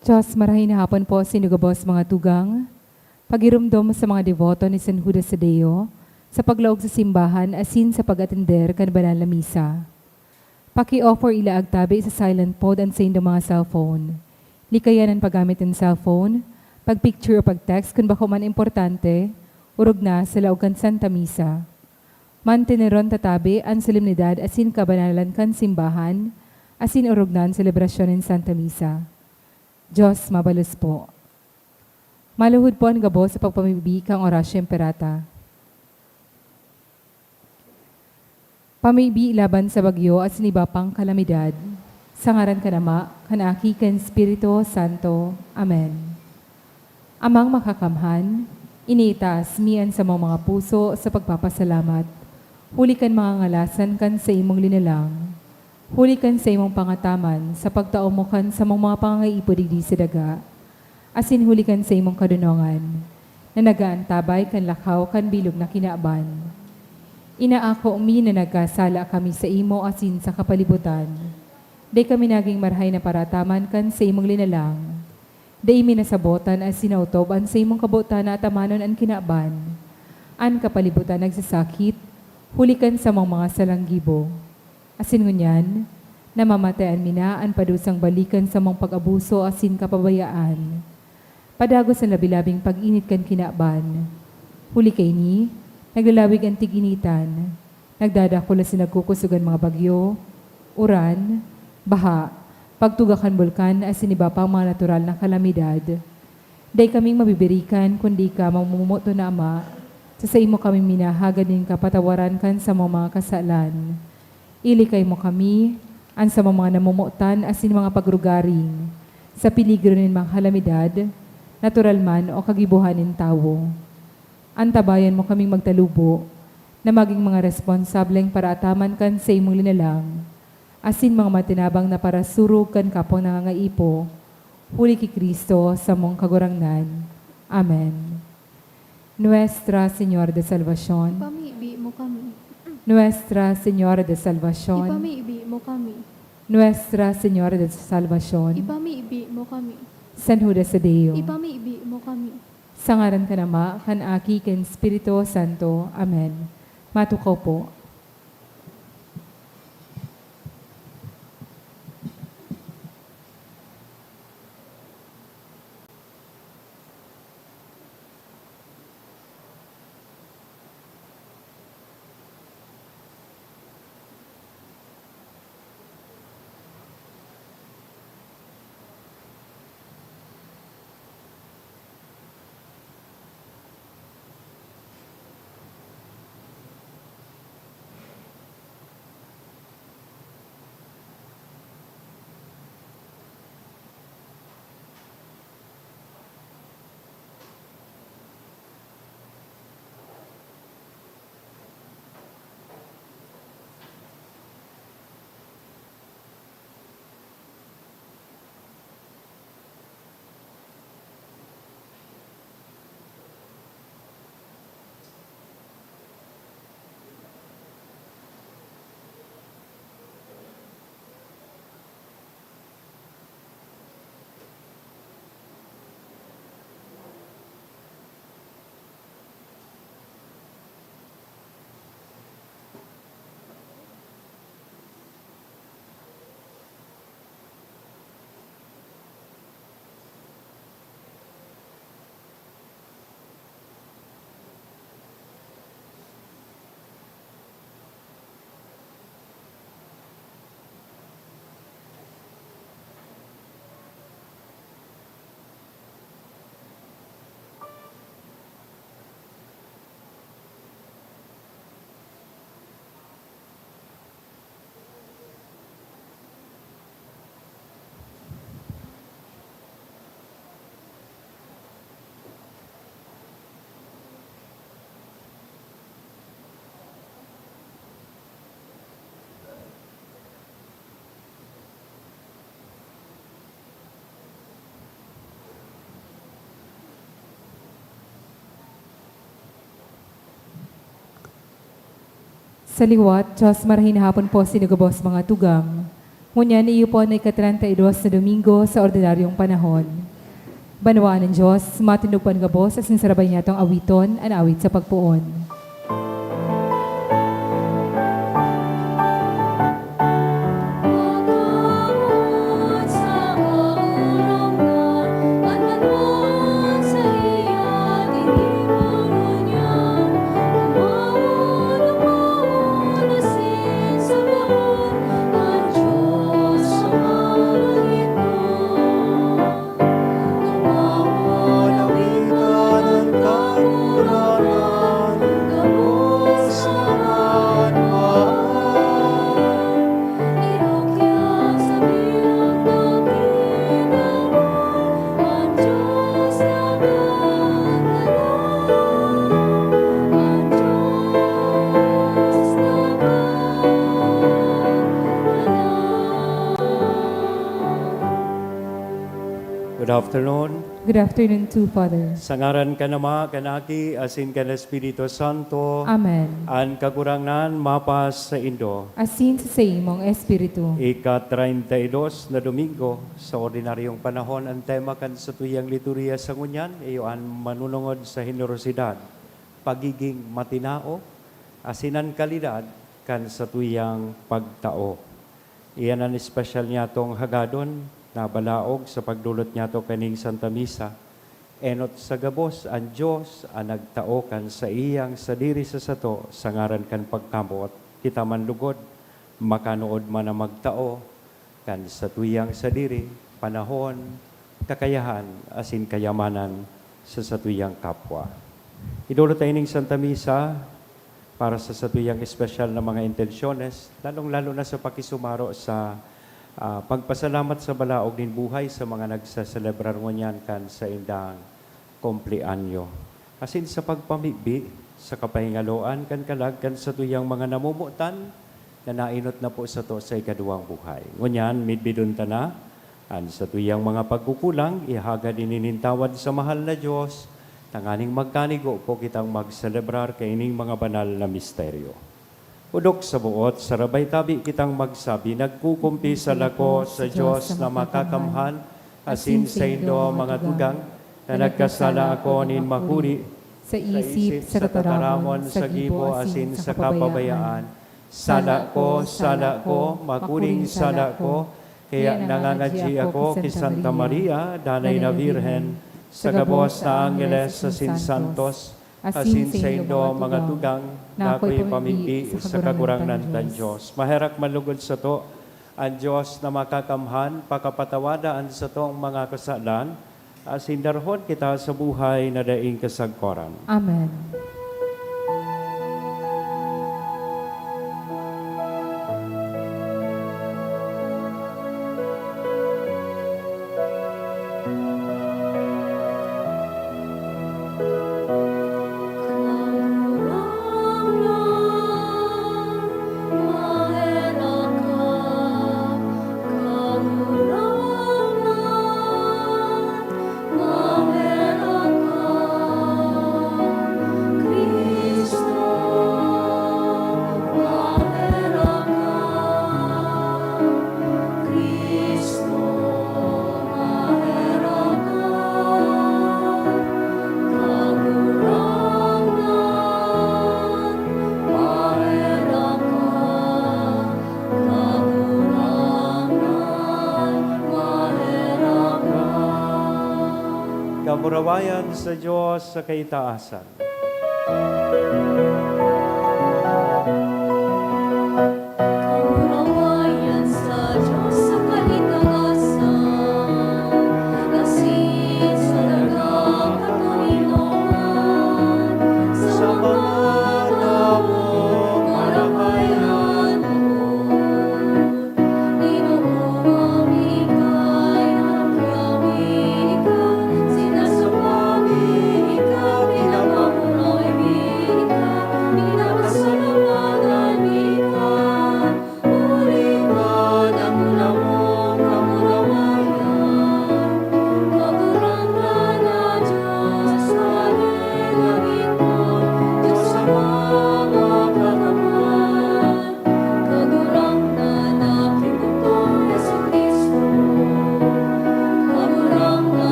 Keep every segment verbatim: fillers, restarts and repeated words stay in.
Diyos, marahay na hapon po sa inyo gabos mga tugang. Pagiromdom sa mga deboto ni San Judas Tadeo sa paglaog sa simbahan asin sa pag-atender kan banal na misa. Paki-offer ilaag tabi sa silent mode an saindong mga cellphone. Likayan an paggamit nin cellphone, pag-picture o pag-text kun bako man importante, orog na sa laog kan Santa Misa. Manteneron ta tabi an solemnidad asin kabanalan kan simbahan, asin orog na an selebrasyon nin Santa Misa. Diyos mabalos po. Maluhod po an gabos sa pagpamibi kan Oratio Imperata. Pamibi laban sa bagyo asin iba pang kalamidad. Sa ngaran kan Ama, kan Aki, kan Espiritu Santo. Amen. Amang Makakamhan, iniitaas mi an samong mga puso sa pagpapasalamat, huli kan mga ngalasan kan saimong linalang, huli kan saimong pangataman sa pagtao mo kan samong mga pangangaipo digdi sa daga, asin huli kan saimong kadonongan, na nag-aantabay kan lakaw kan bilog na kinaban. Inaako mi na nagkasala kami saimo asin sa kapalibutan. Dai kami nagin marahay na paraataman kan saimong linalang. Dai mi nasabotan asin naotob an saimong kabotan na atamanon an kinaban. An kapalibutan nagsasakit, huli kan samong mga salang gibo. Asin ngunyan, namamatayan mi na an padusang balik kan samong pag-abuso asin kapabayaan. Padagos an labi-labing pag-init kan kinaban. Huli kaini, naglalawig an tig-initan. Nagdadakul asin nagkukusog an mga bagyo, uran, baha, pagtuga kan bulkan asin iba pang mga natural na kalamidad. Dai kaming mabibirikan kundi ika, mamomoton na Ama, sa saimo kami minahagad nin kapatawaran kan samong mga kasalan. Ilikay mo kami, an samong mga namomotan asin mga pagrugaring, sa peligro nin mga kalamidad, natural man o kagibohan nin tawo. Antabayan mo kaming magtalubo na magin mga responsableng paraataman kan saimong linalang, asin mga matinabang na parasurog kan kapwang nangangaipo, huli ki Cristo, samong Kagurangnan. Amen. Nuestra Señora de Salvacion. Ipamibi mo kami. Nuestra Señora de Salvacion. Ipamibi mo kami. Nuestra Señora de Salvacion. Ipamibi mo kami. San Judas Tadeo. Ipamibi mo kami. Sa ngaran kan Ama, kan Aki, kan Espiritu Santo. Amen. Matukaw po. Sa liwat, Diyos, marahay na hapon po sa inyo gabos mga tugang. Ngunyan iyo po an ika-treinta y dos na Domingo sa ordinaryong panahon. Banwaan nin Dios, matindog po an gabos asin sarabay niyatong awiton an awit sa pagpoon. Good afternoon. Good afternoon too, Father. Sa ngaran kan Ama, kan Aki, asin kan Espiritu Santo. Amen. An Kagurangnan mapasaindo. Asin sa saimong espiritu. Ika-treinta y dos na Domingo sa ordinaryong panahon, an tema kan satuyang liturhiya sa ngunyan iyo an manunungod sa henerosidad, pagiging matinao, asin an kalidad kan satuyang pagtao. Iyan an espesyal niyatong hagadon na balaog sa pagdolot niyato kaning Santa Misa. Enot sa gabos, an Dios an nagtao kan saiyang sadiri sa sato sa ngaran kan pagkamoot. Kita man lugod, makanood man na magtao kan satuyang sadiri, panahon, kakayahan, asin kayamanan sa satuyang kapwa. Idolot ta ining Santa Misa para sa satuyang espesyal na mga intensyones, lalong-lalo na sa pakisumaro sa, ah, pagpasalamat sa balaog nin buhay sa mga nagseselebrar ngunyan kan saindang kumpleanyo, asin sa pagpamibi sa kapahingaloan kan kalag kan satuyang mga namomotan na naenot na po sato sa ikaduwang buhay. Ngunyan, midbidon ta na an satuyang mga pagkukulang, ihagad ini nin tawad sa mahal na Dios, tanganing magkanigo po kitang magselebrar kaining mga banal na misteryo. Odok sa boot, sarabay tabi kitang magsabi, "Nagkukumpisal ako sa Dios na makakamhan, asin saindo, mga tugang, na nagkasala ako nin makuri, sa isip, sa tataramon, sa gibo, asin sa kapabayaan. Sala ko, sala ko, makuring sala ko, kaya nangangadyi ako ki Santa Maria, danay na Birhen, sa gabos na angheles asin santos, asin saindo, mga tugang, na ako'y pamibi sa Kagurangnan tan Dios." Maherak man lugod sato an Dios na makakamhan, pakapatawada an satong mga kasalan, asin darhon kita sa buhay na daing kasagkoran. Amen. Kamurawayan sa Dios sa kaitaasan. Kamurawayan sa Dios sa kaitaasan, asin sa dagang katoninongan, sa mga tawong marahay an loob.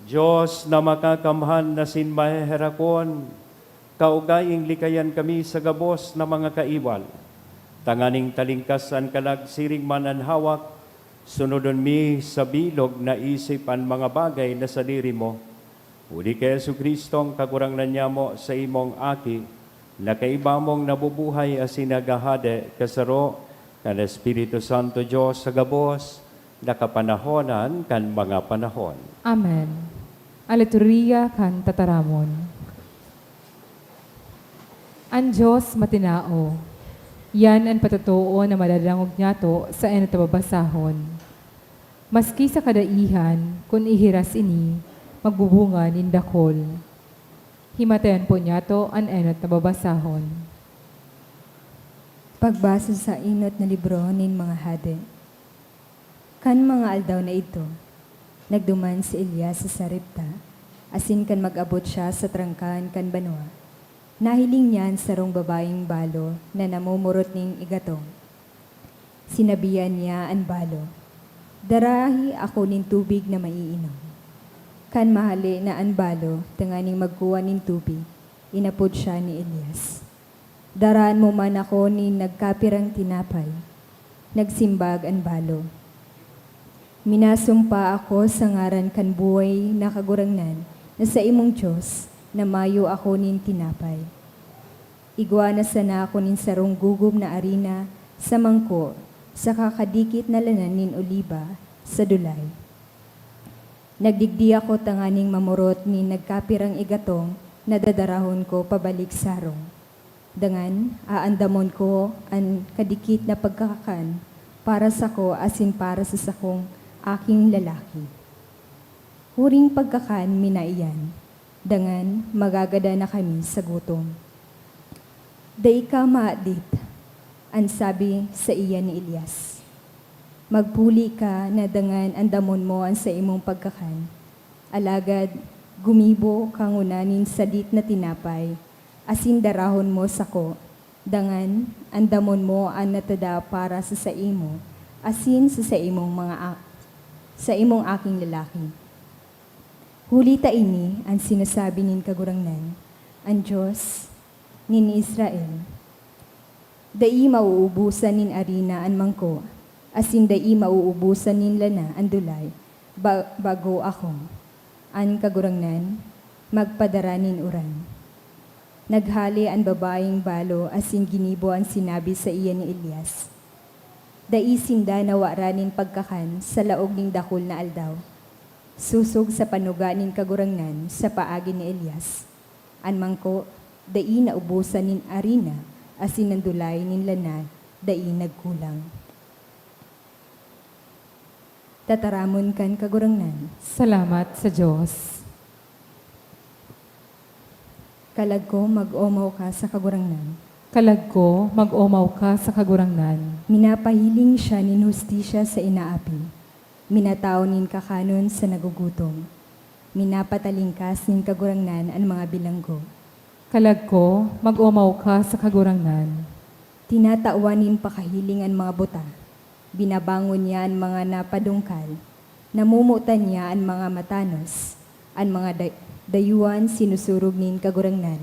Dios na makakamhan na sin maheherakon, kaugaying likayan kami sa gabos na mga kaiwal, tanganing talingkas an kalag siring man an hawak, sunodon mi sa bilog na isip an mga bagay na sadiri mo. Huli ki Jesu-Cristo, an Kagurangnan nyamo, sa imong Aki, na kaiba mong nabubuhay asin naghahade kasaro kan Espiritu Santo, Dios sa gabos na kapanahonan kan mga panahon. Amen. An Liturhiya kan Tataramon. An Dios matinao. Yan an patotoo na madadangog nyato sa enot na babasahon. Maski sa kadaihan, kun ihiras ini, magbubunga nin dakul. Himatayon po nyato an enot na babasahon. Pagbasa sa enot na libro nin mga Hade. Kan mga aldaw na idto, nagduman si Elias sa Sarepta, asin kan mag-abot siya sa trangkahan kan banwa, nahiling niya an sarong babaeng balo na namumurot nin igatong. Sinabihan niya an balo, "Darahi ako nin tubig na maiinom." Kan mahale na an balo tanganing magkuha nin tubig, inapod siya ni Elias. "Daraan mo man ako nin nagkapirang tinapay," nagsimbag an balo. "Minasumpa ako sa ngaran kan buhay na Kagurangnan na saimong Dios, na mayo ako nin tinapay. Igwa na sana ako nin sarong gugom na arina sa mangko, saka kadikit na lanan nin oliba sa dulay. Nagdigdi ako tanganing mamorot nin nagkapirang igatong na dadarahon ko pabalik sa harong. Dangan, aandamon ko an kadikit na pagkakakan para sako asin para sa sakong aking lalaki. Huring pagkakan mi na iyan, dangan magagadan na kami sa gutom." "Dai ka maadit," an sabi saiya ni Elias. "Magpuli ka na dangan andamon mo an saimong pagkakan. Alagad gumibo ka ngona nin sadit na tinapay asin darahon mo sako, dangan andamon mo an natada para sa saimo asin sa saimong mga a-, saimong aking lalaki." Huli ta ini an sinasabi nin Kagurangnan, an Dios nin Israel, "Dai mauubosan nin arina an mangko, asin dai mauubosan nin lana an dulay, ba-, bago ako, an Kagurangnan, magpadara nin uran." Naghale an babaeng balo asin ginibo an sinabi saiya ni Elias. Dai sinda nawaran nin pagkakan sa laog nin dakul na aldaw. Sosog sa panuga nin Kagurangnan sa paagi ni Elias, an mangko dai naubosan nin arina, asin an dulay nin lana dai nagkulang. Tataramon kan Kagurangnan. Salamat sa Dios. Kalag ko, mag-omaw ka sa Kagurangnan. Kalag ko, mag-omaw ka sa Kagurangnan. Minapahiling siya nin hustisya sa inaapi. Minatao nin kakanon sa nagugutom. Minapatalingkas nin Kagurangnan an mga bilanggo. Kalag ko, mag-omaw ka sa Kagurangnan. Tinatawan nin pakahiling an mga buta. Binabangon niya an mga napadungkal. Namomotan niya an mga matanos. An mga day-, dayuhan sinusurog nin Kagurangnan.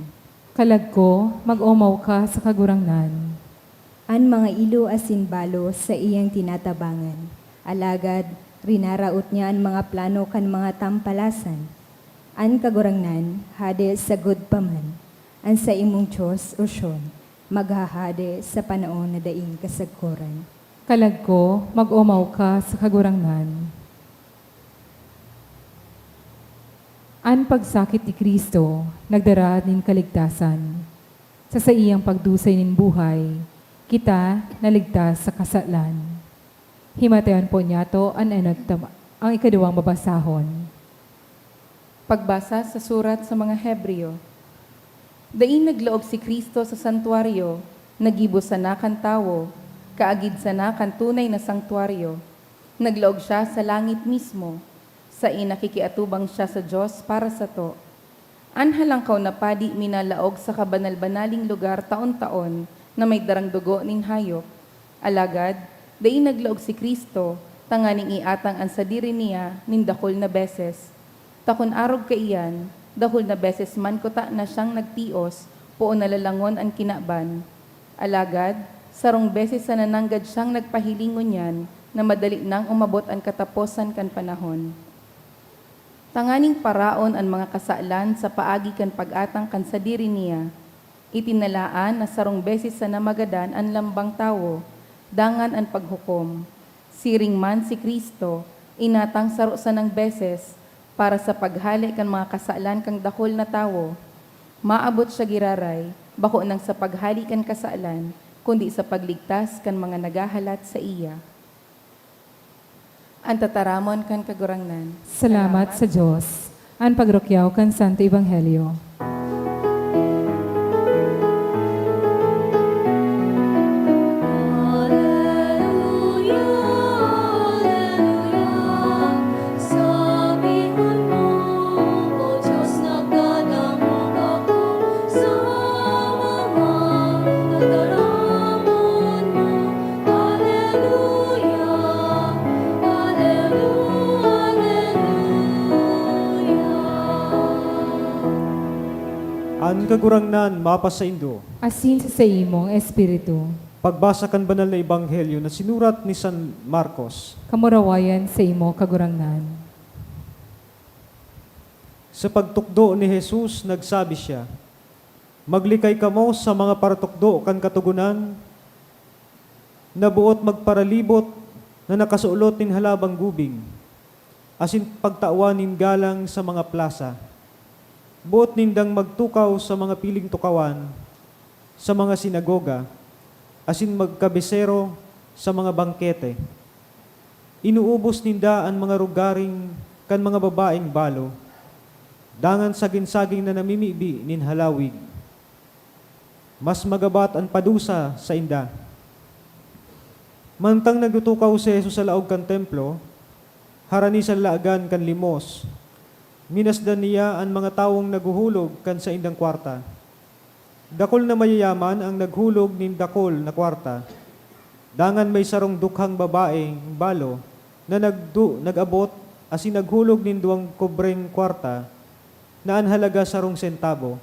Kalag ko, mag-omaw ka sa Kagurangnan. An mga ilo asin balo saiyang tinatabangan, alagad rinaraot niya an mga plano kan mga tampalasan. An Kagurangnan hade sagkod pa man. An saimong Dios, O Sion, maghahade sa panaon na daing kasagkoran. Kalag ko, mag-omaw ka sa Kagurangnan. An pagsakit ni Cristo nagdara nin kaligtasan. Sa saiyang pagdusay nin buhay, kita naligtas sa kasalan. Himatayon po niyato an enot tam-, ang ikaduwang babasahon. Pagbasa sa surat sa mga Hebreo. Dai naglaog si Cristo sa santuaryo na gibo sana kan tawo, kaagid sana kan tunay na santuaryo. Naglaog siya sa langit mismo, saen nakikiatubang siya sa Dios para sato. An Halangkaw na Padi minalaog sa kabanal-banaling lugar taon-taon na may darang dugo nin hayop. Alagad, dai naglaog si Cristo tanganing iatang an sadiri niya nin dakul na beses. Ta kun arog kaiyan, dahul na beses man kuta na siyang nagtios, poon na lalangon an kinaban. Alagad, sarong beses sana nanggad siyang nagpahiling ngunyan na madali nang umabot an kataposan kan panahon. Tanganing paraon an mga kasalan sa paagi kan pag-atang kan sadiri niya, itinalaan na sarong beses sana magadan an lambang tawo, dangan an paghukom. Siring man si Cristo, inatang saro sanang beses para sa paghale kan mga kasalan kan dakul na tawo. Maabot siya giraray, bako nang sa paghale kan kasalan, kundi sa pagligtas kan mga naghahalat saiya. An tataramon kan Kagurangnan. Salamat sa Dios. An pagrukyaw kan Santo Ebanghelyo. Aleluya, aleluya, sabihan mo, O Diyos, nagdadangog ako sa mga tataramon mo. Aleluya, aleluya, aleluya. An Kagurangnan mapasaindo. Asin sa saimong espiritu. Pagbasa kan Banal na Ebanghelyo na sinurat ni San Marcos. Kamurawayan sa imo, Kagurangnan. Sa pagtukdo ni Jesus, nagsabi siya, "Maglikay kamo sa mga paratukdo kan Katogonan na boot magparalibot na nakasulot nin halabang gubing, asin pagtawan nin galang sa mga plasa. Boot nindang magtukaw sa mga piling tukawan, sa mga sinagoga, asin magkabisero sa mga bangkete. Inuubos ninda an mga rogaring kan mga babaeng balo, dangan sagin-sagin na namimibi nin halawig. Mas magabat an padusa sainda." Mantang nagtutukaw si Jesus sa laog kan Templo, harani sa lalagan kan limos, minasdan niya an mga tawong naghuhulog kan saindang kwarta. Dakul na mayayaman ang naghulog nin dakul na kwarta. Dangan may sarong dukhang babaeng balo na nagdu-, nag-abot asin naghulog nin duwang kobreng kwarta na an halaga sarong sentabo.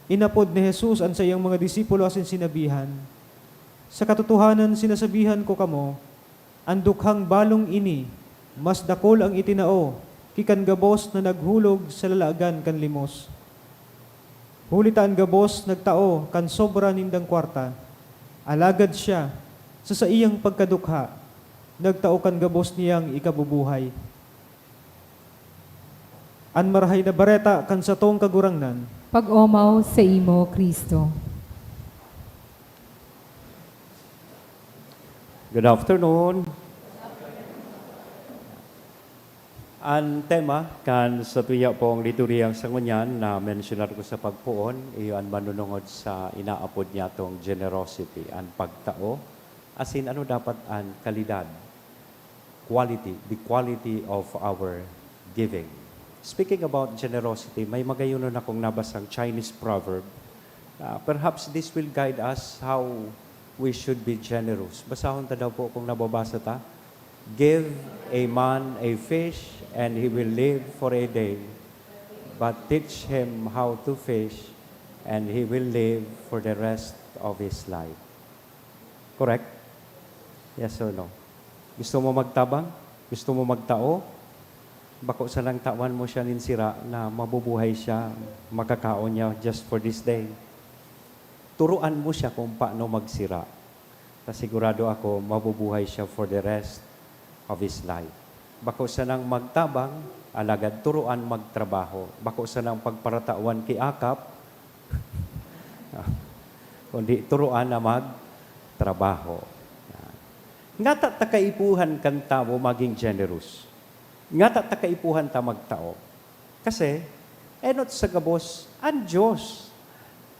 Inapod ni Jesus an saiyang mga disipulo asin sinabihan, "Sa katotohanan, sinasabihan ko kamo, an dukhang balong ini mas dakul ang itinao ki kan gabos na naghulog sa lalagan kan limos. Huli ta an gabos nagtao kan sobra nindang kwarta, alagad siya, sa saiyang pagkadukha, nagtao kan gabos niyang ikabubuhay." An Marahay na Bareta kan satong Kagurangnan. Pag-omaw saimo, Cristo. Good afternoon. An tema kan satuya pong liturhiyang sa ngunyan na mensyonar ko sa pagpoon, iyo an manunungod sa inaapod niyatong generosity, an pagtao, asin ano dapat an kalidad, quality, the quality of our giving. Speaking about generosity, may magayonon akong nabasang Chinese proverb. Ah, perhaps this will guide us how we should be generous. Basahon ta daw po kung nababasa ta. "Give a man a fish and he will live for a day, but teach him how to fish and he will live for the rest of his life." Correct? Yes or no? Gusto mo magtabang? Gusto mo magtao? Bako sanang tawan mo siya nin sira na mabubuhay siya, makakaon niya just for this day. Turuan mo siya kung paano magsira. Ta sigurado ako, mabubuhay siya for the rest of his life. Bako sanang magtabang, alagad turuan magtrabaho. Bako sanang pagparatawan ki akap, kundi turuan na magtrabaho. Ngata ta kaipuhan kan tawo magin generous? Ngata ta kaipuhan ta magtao? Kasi, enot sa gabos, an Dios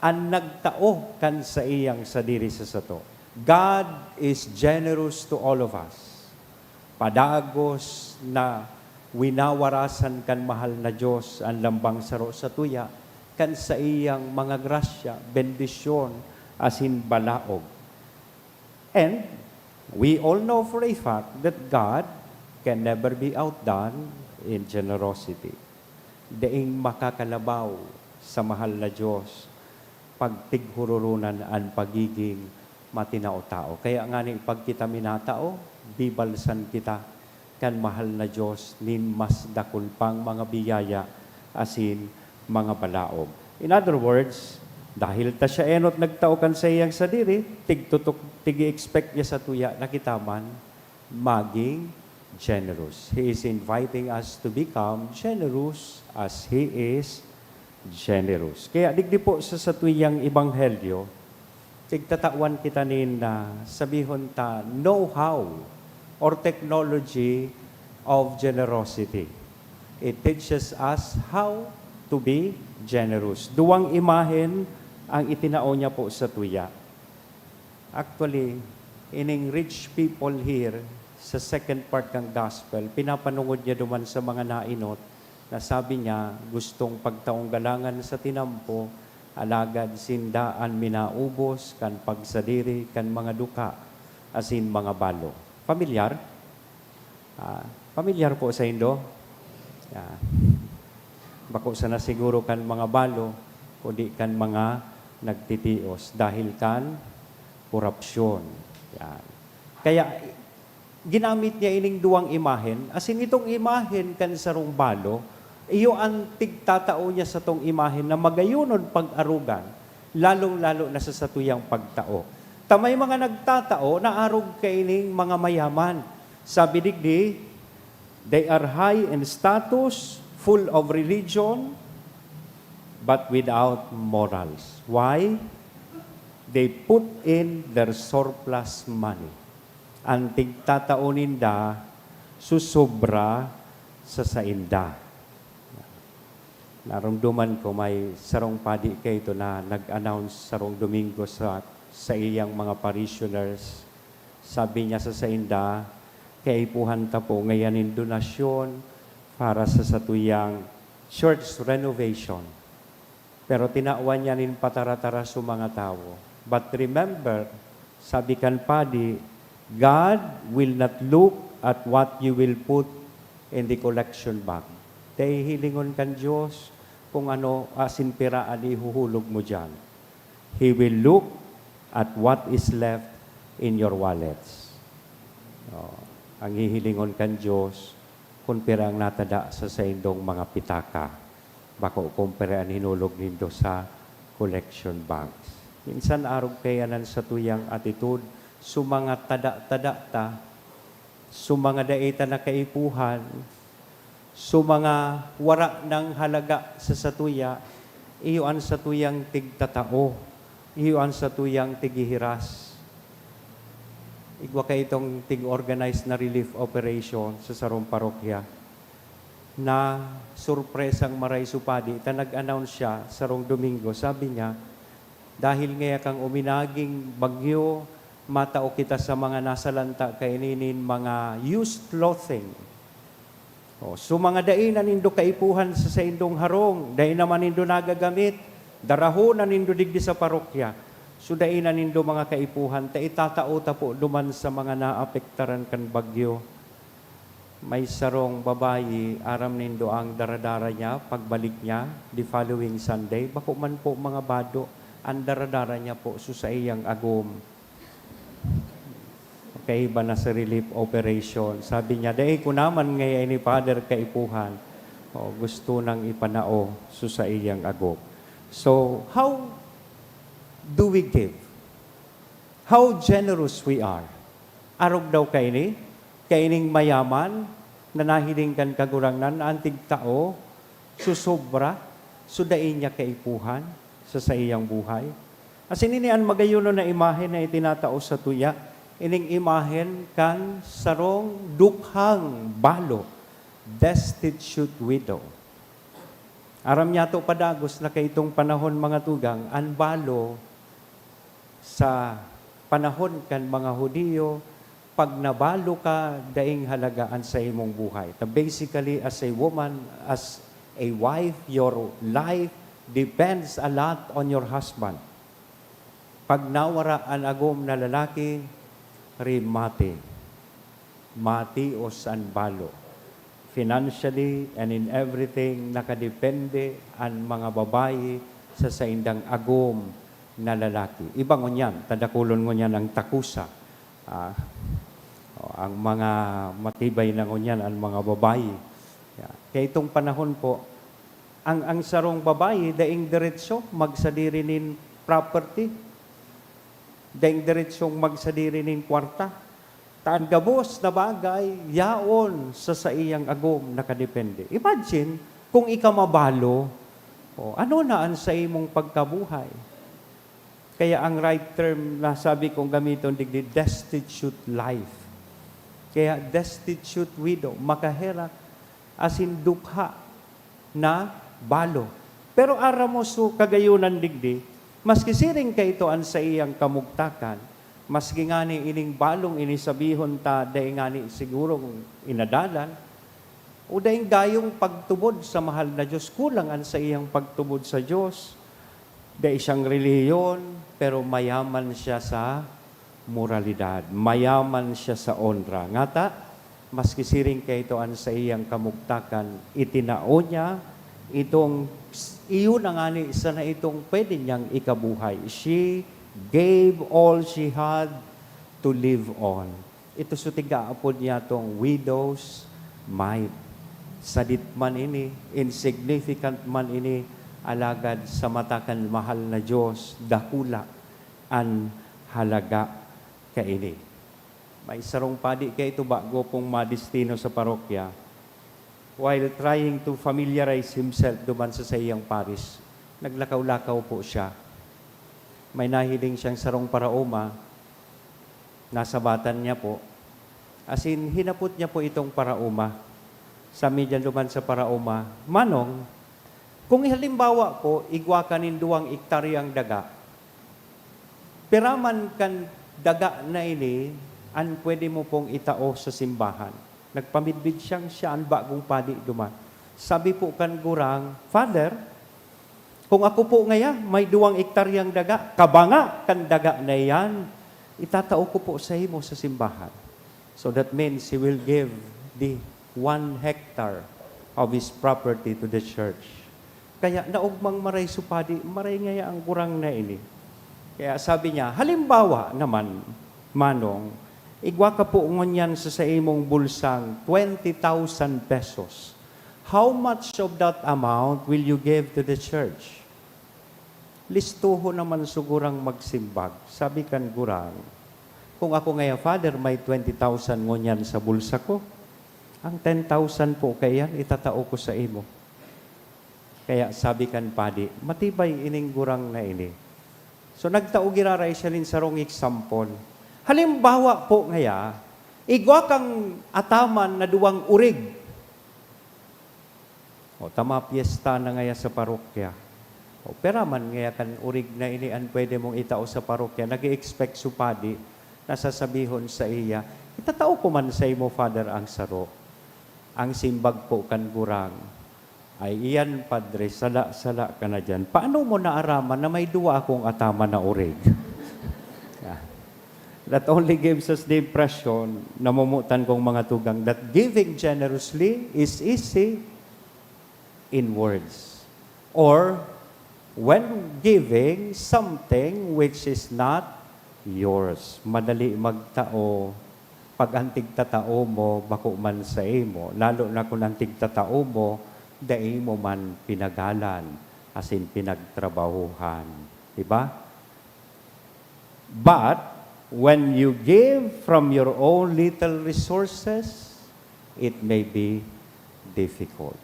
an nagtao kan saiyang sadiri sa sato. God is generous to all of us. Padagos na winawarasan kan mahal na Dios an lambang saro satuya kan saiyang mga grasya, bendisyon, asin balaog. And we all know for a fact that God can never be outdone in generosity. Daing makakalabaw sa mahal na Diyos pag tighororonan an pagiging matinao-tao. Kaya ngani, pag kita minatao, bibalsan kita kan mahal na Diyos nin mas dakul pang mga biyaya asin mga balaog. In other words, dahil ta siya enot nagtao kan saiyang sadiri, tigtutok, tig-i-expect niya sa tuya na kita man maging generous. He is inviting us to become generous as He is generous. Kaya digdi po sa satuyang ebanghelyo, tigtatawan kita nin, ah, sabihon ta, know-how or technology of generosity. It teaches us how to be generous. Duwang imahen ang itinao niya po sa tuya. Actually, ining rich people here, sa second part kan gospel, pinapanungod niya duman sa mga naenot na sabi niya, gustong pagtaong galangan sa tinampo, alagad sinda an minaubos kan pagsadiri kan mga dukha asin mga balo. Pamilyar? Ah, pamilyar po saindo? Yeah. Bako sana siguro kan mga balo, kundi kan mga nagtitios dahil kan korupsyon. Yan. Kaya, ginamit niya ining duwang imahen, asin itong imahen kan sarong balo, iyo an tigtatao niya satong imahen na magayonon pag-arogan, lalong-lalo na sa satuyang pagtao. Ta may mga nagtatao na arog kaining mga mayaman. Sabi digdi, "They are high in status, full of religion, but without morals." Why? They put in their surplus money. An tigtatao ninda susobra sa sainda. Naromdoman ko may sarong padi kaito na nag-announce sarong Domingo sa, sa iyang mga parishioners. Sabi niya sa sainda, "Kaipuhan ta po ngayan nin donasyon para sa satuyang church renovation." Pero tinawan niya nin patara-tara sa mga tawo. "But remember," sabi kan padi, "God will not look at what you will put in the collection bag." Dai hilingon kan Diyos kung ano asin pira an ihuhulog mo diyan. He will look at what is left in your wallets. Oh, ang hihilingon kan Diyos, kun pira ang natada sa saindong mga pitaka, bako kun pira an hinulog nindo sa collection bags. Minsan arog kaiyan an satuyang attitude, so mga tada-tada ta, so mga dai ta na kaipuhan, so mga wara nang halaga sa satuya, iyo an satuyang tigtatao, iyo an satuyang tighihiras. Igwa kaitong tig-organize na relief operation sa sarong parokya. Nasurpresang maray so padi ta nag-announce siya sarong Domingo. Sabi niya, "Dahil ngaya kan uminaging bagyo, matao kita sa mga nasalanta kaini nin mga used clothing." O, so mga dai na nindo kaipuhan sa saindong harong, dai naman nindo nagagamit, darahon na nindo digdi sa parokya. So dai na nindo mga kaipuhan, ta itatao ta po duman sa mga naapektaran kan bagyo. May sarong babayi, aram nindo ang daradara niya, pagbalik niya, the following Sunday, bako man po mga bado, ang daradara niya po, so saiyang agom. Kaiba na sa relief operation. Sabi niya, "Dai ko naman ngaya ini, Father, kaipuhan." O, gusto nang ipanao so saiyang agom. So, how do we give? How generous we are? Arog daw kaini? Kaining mayaman na nahiling kan Kagurangnan na an tigtao susobra, so dai niya kaipuhan sa saiyang buhay? Asin ini an magayonon na imahen na itinatao sa tuya, ining imahen kan sarong dukhang balo, destitute widow. Aram niyato padagos na kaitong panahon, mga tugang, an balo sa panahon kan mga Judio, pag nabalo ka, daing halaga an saimong buhay. Ta basically, as a woman, as a wife, your life depends a lot on your husband. Pag nawara an agom na lalaki, remate. Matios an balo. financially and in everything, nakadepende an mga babayi sa saindang agom na lalaki. Iba ngunyan, tadakulon ngunyan ang takusa. Ah, o, ang mga matibay na ngunyan, ang mga babayi. Yeah. Kaya itong panahon po, ang, ang sarong babayi, daing diretso, magsadiri nin property. Daing diretsong magsadiri nin kwarta. Ta an gabos na bagay, yaon sa saiyang agom nakadepende. Imagine, kung ika mabalo, o, ano na an saimong pagkabuhay? Kaya ang right term na sabi kong gamiton digdi, destitute life. Kaya destitute widow, makaherak, asin dukha na balo. Pero aram mo, so kagayunan digdi, maski siring kaito an saiyang kamugtakan, maski ngani ining balong ini sabihon ta dai ngani sigurong inadalan, o daing gayong pagtubod sa mahal na Diyos, kulang an saiyang pagtubod sa Diyos. Dai siyang relihiyon, pero mayaman siya sa moralidad. Mayaman siya sa onra. Ngata, maski siring kaito an saiyang kamugtakan, itinao niya itong s-, iyo na ngani sana itong pwede niyang ikabuhay. She gave all she had to live on. Ito so tigaapod niya tong widow's mite. Sadit man ini, insignificant man ini, alagad sa mata kan mahal na Diyos, dakula an halaga kaini. May sarong padi kaito bago pong madestino sa parokya. While trying to familiarize himself duman sa saiyang parish, naglakaw-lakaw po siya. May nahiling siyang sarong paraoma, nasabatan niya po. Asin hinapot niya po itong paraoma. Sabi niya duman sa paraoma, "Manong, kung halimbawa po, igwa ka nin duwang ektaryang daga, pira man kan daga na ini an pwede mo pong itao sa simbahan?" Nagpamidbid siyang siya an bagong padi duman. Sabi po kan gurang, "Father, kung ako po ngaya may duwang ektaryang daga, kabanga kan daga na iyan, itatao ko po sa imo sa simbahan." So that means he will give the one hectare of his property to the church. Kaya naogmang maray so padi, maray ngaya ang gurang na ini. Kaya sabi niya, "Halimbawa naman, Manong, igwa ka po ngunyan sa saimong bulsang twenty thousand pesos. How much of that amount will you give to the church?" Listohon naman so gurang magsimbag. Sabi kan gurang, "Kung ako ngaya, Father, may twenty thousand ngunyan sa bulsa ko, ang ten thousand po kaiyan, itatao ko sa imo." Kaya sabi kan padi, "Matibay ining gurang na ini." So, nagtao giraray siya nin sarong example. "Halimbawa po ngaya, igwa kang ataman na duwang orig." O, ta mapyesta na ngaya sa parokya. O, pira man ngaya kan orig na ini an pwede mong itao sa parokya, nag-e-expect so padi na sasabihon saiya, "Itatao ko man sa imo, Father, ang saro." Ang simbag po kan gurang, "Ay, iyan, Padre, sala-sala ka na diyan. Paano mo naaraman na may duwa akong ataman na orig?" Yeah. That only gives us the impression, namomotan kong mga tugang, that giving generously is easy in words. Or, when giving something which is not yours, madali magtao pag ang tigtatao mo bako man sa imo, lalo na kun ang tigtatao mo dai mo man pinagalan, asin pinagtrabahuhan. Di ba? But when you give from your own little resources, it may be difficult.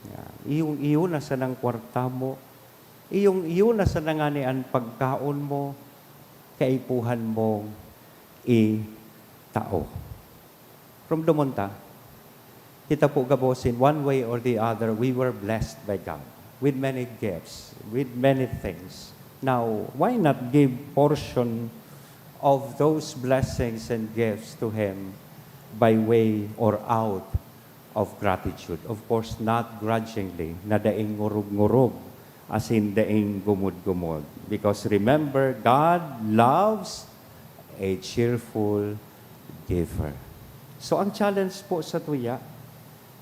Yan. Iyong-iyo na sanang kwarta mo, iyong-iyo na sana ngani an pagkaon mo, kaipuhan mong itao. Rumdomon ta, kita po gabos, in one way or the other, we were blessed by God with many gifts, with many things. Now, why not give portion of those blessings and gifts to Him by way or out of gratitude? Of course, not grudgingly, na daing ngurog-ngurog, asin daing gumod-gumod. Because remember, God loves a cheerful giver. So, ang challenge po sa tuya,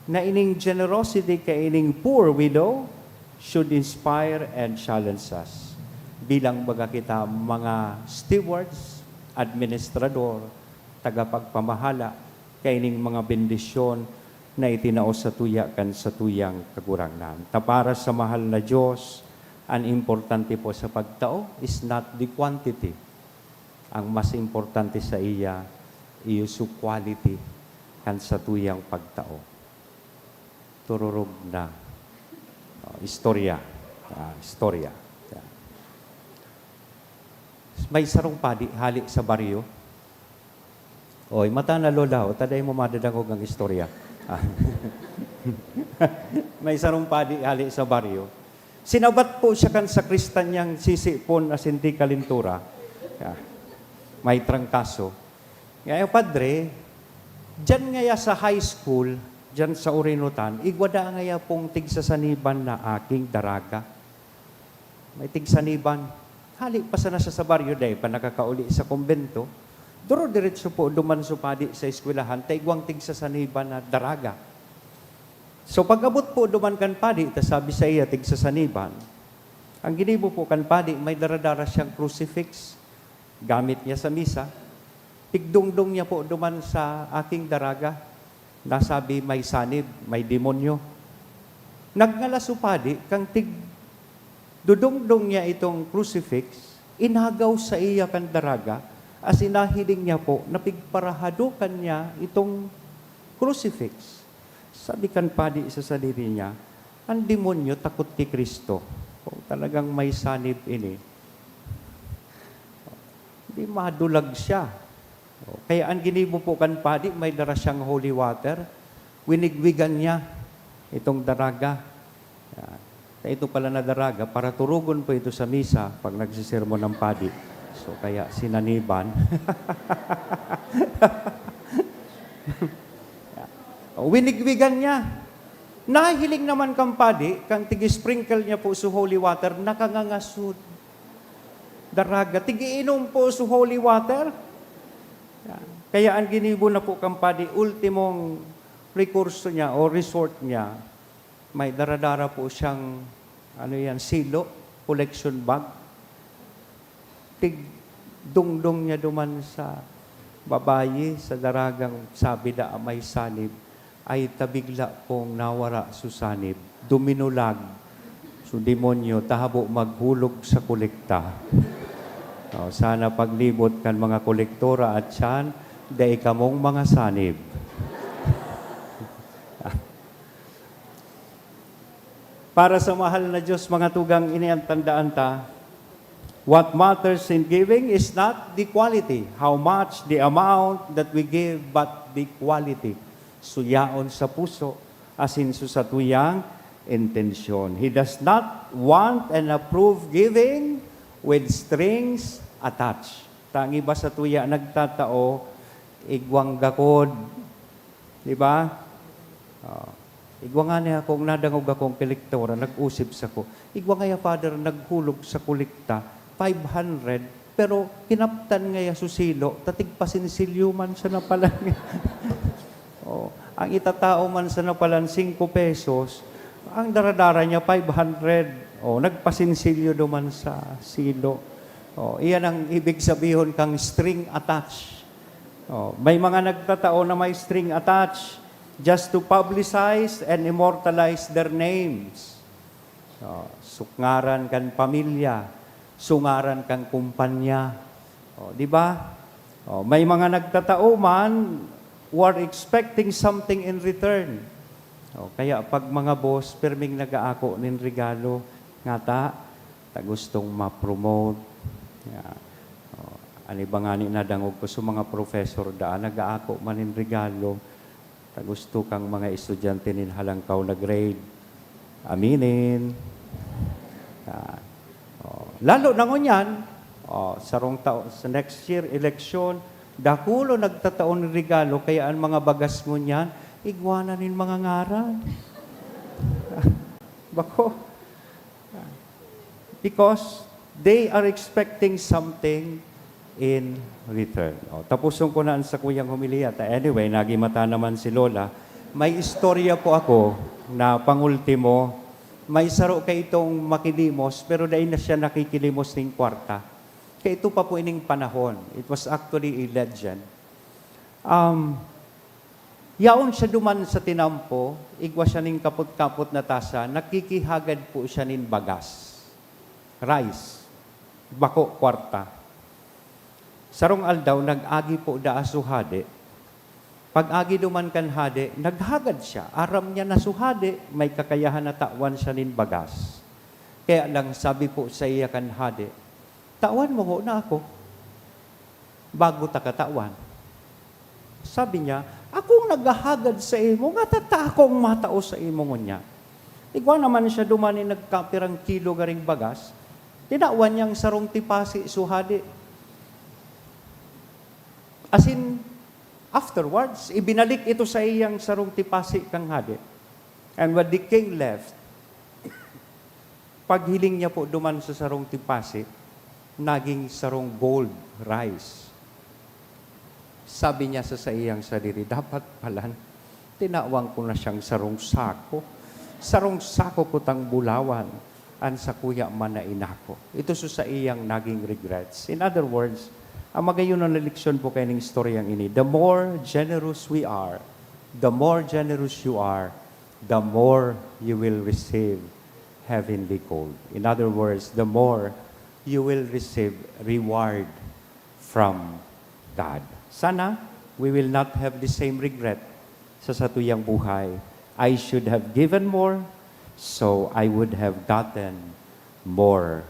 na ining generosity kaining poor widow should inspire and challenge us. Bilang baga kita mga stewards, administrador, tagapagpamahala kaining mga bendisyon na itinao sa tuya kan sa tuyang Kagurangnan. Ta para sa mahal na Diyos, ang importante po sa pagtao is not the quantity. Ang mas importante sa iya, iyo su quality kan sa tuyang pagtao. Tururog na. Oh, istorya. Ah, istorya. Yeah. May sarong padi hali sa baryo. Oy, mata na, Lola, o taday mo madadangog ang istorya. Ah. May sarong padi hali sa baryo. Sinabat po siya kan sakristan niyang sisipon asin di kalintura. Ah, may trangkaso. Ngayon, Padre, diyan ngaya sa high school, diyan sa Urinutan, igwa da ngaya pong tigsasaniban na aking daraga. May tigsaniban. Hali pa sana siya sa baryo, dai pa nakakauli sa kumbento. Duro-diretso po duman su padi sa eskwelahan, ta igwang tigsasaniban na daraga. So, pag-abot po duman kan padi, ta sabi sa iya, tigsasaniban, ang ginibo po kan padi, may dara-dara siyang crucifix, gamit niya sa misa. Pigdungdong niya po duman sa aking daraga. Nasabi, "May sanib, may demonyo." Nagngalas su padi, kan tig-, dudungdong niya itong crucifix, inagaw sa iya kan daraga, asin nahiling niya po na pigparahadokan niya itong crucifix. Sabi kan padi sa sadiri niya, "An demonyo takot ki Cristo. Kung talagang may sanib ini, di madulag siya." Kaya an ginibo po kan padi, may dara siyang holy water. Winigwigan niya itong daraga. Yan. Ito pala na daraga, para turugon po ito sa misa pag nagsisermon ang padi. So, kaya sinaniban. Winigwigan niya. Nahiling naman kan padi, kan tig-sprinkle niya po su holy water, nakangangaso su daraga. Tig-iinom po su holy water. Yan. Kaya ang ginibo na po kan padi, ultimong rekurso niya o resort niya, may dara-dara po siyang, ano yan, silo, collection bag. Tigdungdong niya duman sa babayi, sa daragang sabi da may sanib, ay ta bigla pong nawara su sanib, duminulag su demonyo, ta habo maghulog sa kolekta. O, sana paglibot kan mga kolektora at tiyan, dai kamong mga sanib. Para sa mahal na Diyos, mga tugang, ini an tandaan ta, what matters in giving is not the quality, how much, the amount that we give, but the quality. Su yaon sa puso, asin su satuyang intensyon. He does not want and approve giving with strings attached. Ta an iba sa tuya nagtatao, igwang gakod, di ba? Oh. Igwa ngani akong nadangog akong kolektora, nag-usip sako. Igwa ngaya, Father, naghulog sa kolekta, five hundred, pero kinaptan ngaya su silo, ta tigpasinsilyo man sana palan. Oh, ang itatao man sana palan, singko pesos, ang dara-dara niya, five hundred. Oh, nagpasinsilyo duman sa silo. Oh, iyan ang ibig sabihon kang string attached. Oh, may mga nagtatao na may string attached just to publicize and immortalize their names. Oh, su ngaran kan pamilya, su ngaran kan kumpanya. Oh, di ba? Oh, may mga nagtatao man who are expecting something in return. Oh, kaya pag mga boss, pirming nag-aako nin regalo, ngata, ta gustong ma-promote. Yeah. Oh, an iba ngani nadangog ko su mga professor daan, nag-aako man nin regalo, ta gusto kang mga estudyante nin halangkaw na grade. Aminin. Ah, oh, lalo na ngunyan, oh, sarong tao, sa next year, eleksyon, dakulon nagtatao nin regalo, kaya an mga bagas ngunyan, igwa na nin mga ngaran. Bako. Because they are expecting something in return. O, tapuson ko na an sakuyang homilya. Ta anyway, nagimata naman si Lola. May istorya po ako na pangultimo, may saro kaitong makilimos, pero dai na siya nakikilimos ning kwarta. Kaito pa po ining panahon. It was actually a legend. Um, yaon siya duman sa tinampo, igwa siya ning kapot-kapot na tasa, nakikihagad po siya nin bagas, rice, bako, kwarta. Sarong aldaw, nag-agi po daa so hade. Pag-agi duman kan hade, naghagad siya. Aram niya na so hade, may kakayahan na tawan siya nin bagas. Kaya lang, sabi po sa iya kan hade, "Tawan mo ho na ako, bago ta katawan." Sabi niya, "Akong naghahagad sa imo, ngata ta akong matao sa imo ngunyan." Igwa naman siya duman nin nagkapirang kilo garing bagas, tinawan niyang sarong tipasi so hade. Asin, afterwards, ibinalik ito sa iyang sarong tipasi kan hade. And when the king left, paghiling niya po duman sa sarong tipasi, naging sarong gold rice. Sabi niya sa saiyang sadiri, "Dapat palan, tinawan ko na siyang sarong sako. Sarong sako kutang bulawan an sakuya man na inako." Ito so saiyang naging regrets. In other words, ang magayon na leksyon po kaining istoryang ini, the more generous we are, the more generous you are, the more you will receive heavenly gold. In other words, the more you will receive reward from God. Sana, we will not have the same regret sa satuyang buhay. "I should have given more, so I would have gotten more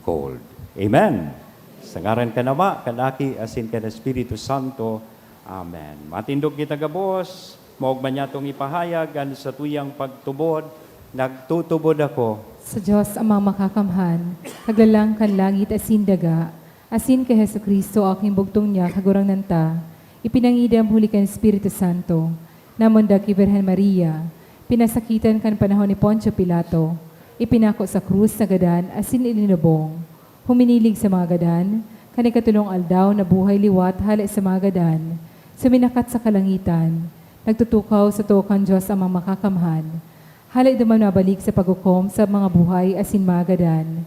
gold." Amen. Sa ngaran kan Ama, kan Aki, asin kan Espiritu Santo. Amen. Matindog kita gabos, maogma niyatong ipahayag an satuyang pagtubod, "Nagtutubod ako." Sa Dios Amang Makakamhan, Kaglalang kan langit asin daga, asin ki Jesu-Cristo, aking bugtong niya, Kagurangnan ta, ipinangidam huli kan Espiritu Santo, namundag ki Birhen Maria, pinasakitan kan panahon ni Poncio Pilato, ipinako sa krus, nagadan, asin ilinubong. Huminilig sa mga gadan, kan ikatolong aldaw nabuhay liwat hale sa mga gadan, suminakat sa kalangitan, nagtutukaw sa too kan Dios Amang Makakamhan. Hale duman mabalik sa paghukom sa mga buhay asin mga gadan.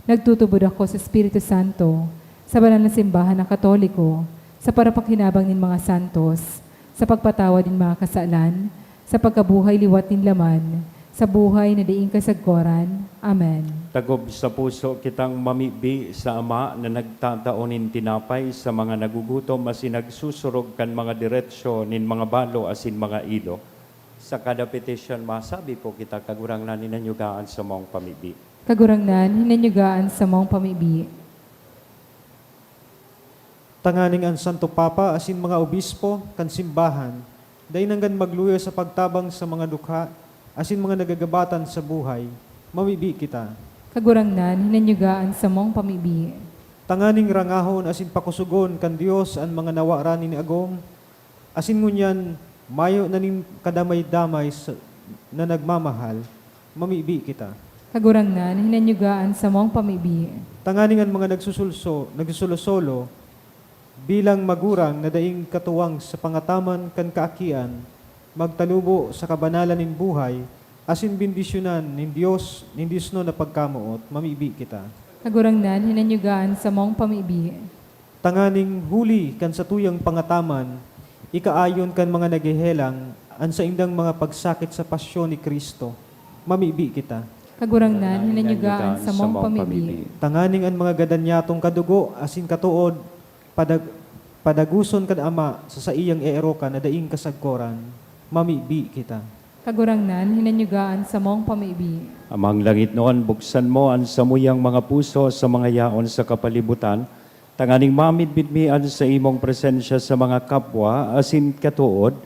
Nagtutubod ako sa Espiritu Santo, sa banal na simbahan na Katoliko, sa parapagkinabang nin mga santos, sa pagpatawad nin mga kasalan, sa pagkabuhay liwat nin laman, sa buhay na daing kasagkoran. Amen. Tagob sa puso kitang mamibi sa Ama na nagtatao nin tinapay sa mga nagugutom asin nagsusurog kan mga diretsyo nin mga balo asin mga ilo. Sa kada petisyon, masabi po kita, Kagurangnan, hinanyuga an samong pamibi. Kagurangnan, hinanyuga an samong pamibi. Tanganing an Santo Papa asin mga obispo kan simbahan dai nanggad magluya sa pagtabang sa mga dukha asin mga nagagabatan sa buhay, mamibi kita. Kagurangnan, hinanyuga an samong pamibi. Tanganing rangahon asin pakosogon kan Dios an mga nawaran nin agom, asin ngunyan mayo na nin kadamay-damay sa, na nagmamahal, mamibi kita. Kagurangnan, hinanyuga an samong pamibi. Tanganing an mga nagsusulso-, nagsusolo-solo bilang magurang na daing katuwang sa pangataman kan kaakian, magtalubo sa kabanalan nin buhay, asin bendisyonan nin Dios, nin diosnon na pagkamoot, mamibi kita. Kagurangnan, hinanyuga an samong pamibi. Tanganing huli kan satuyang pangataman, ikaayon kan mga naghehelang an saindang mga pagsakit sa pasyon ni Cristo, mamibi kita. Kagurangnan, hinanyuga an samong pamibi. Tanganing an mga gadan niyatong kadugo asin katood, padag-, padagoson kan Ama sa saiyang eerokan na daing kasagkoran, mamibi kita. Kagurangnan, hinanyuga an samong pamibi. Amang langitnon, buksan mo an samuyang mga puso sa mga yaon sa kapalibutan, tanganing mamidbid mi an saimong presensya sa mga kapwa asin katood,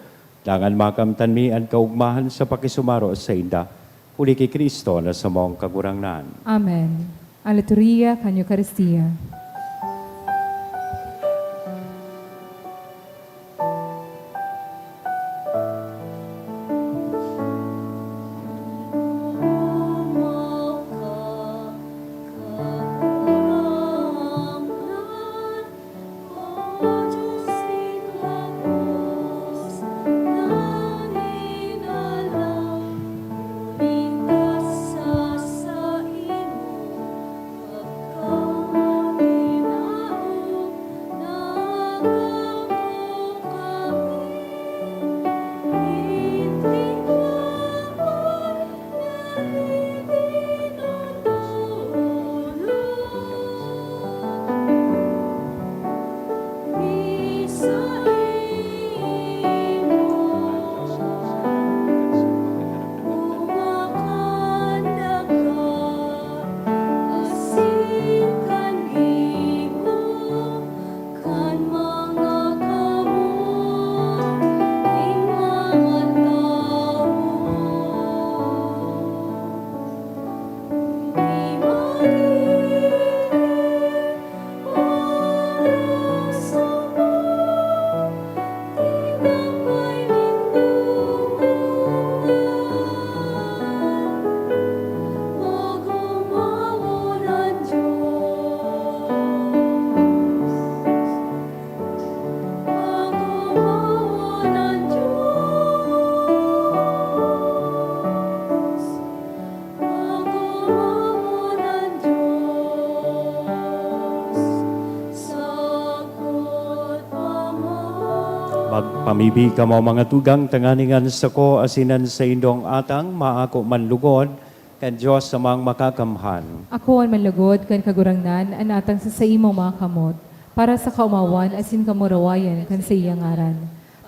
dangan makamtan mi an kaogmahan sa pakisumaro sainda. Huli ki Cristo na samong Kagurangnan. Amen. An liturhiya kan Eukaristia. Pamibi kamo, mga tugang, tanganing an sako asin an saindong atang maako man lugod kan Dios Amang Makakamhan. Ako an manlugod kan Kagurangnan, an atang sa saimong mga kamot, para sa kaomawan asin kamurawayan kan saiyang ngaran,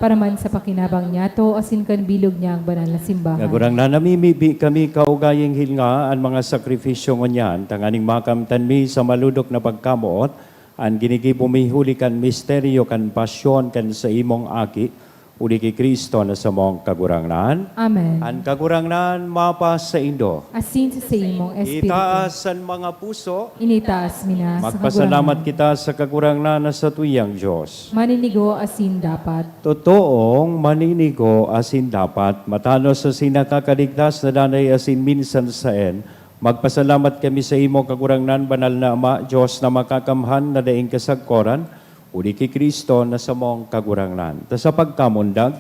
para man sa pakinabang niyato asin kan bilog niyang banal na simbahan. Kagurangnan, namimibi kami kaugaying hilnga an mga sakrifisyo ngunyan, tanganing makamtan mi sa malodok na pagkamoot an ginigibo mi huli kan misteryo kan pasyon kan saimong Aki, huli ki Cristo na samong Kagurangnan. Amen. An Kagurangnan mapasaindo. Asin sa saimong espiritu. Itaas an mga puso. Initaas mi na sa Magpasalamat Kagurangnan. Kita sa Kagurangnan na satuyang Dios. Maninigo asin dapat. Totoong maninigo asin dapat, matanos asin nakakaligtas na danay asin minsan saen, magpasalamat kami sa imo, Kagurangnan, Banal na Ama, Dios na makakamhan na daing kasagkoran, huli ki Cristo na samong Kagurangnan. Ta sa pagkamundag,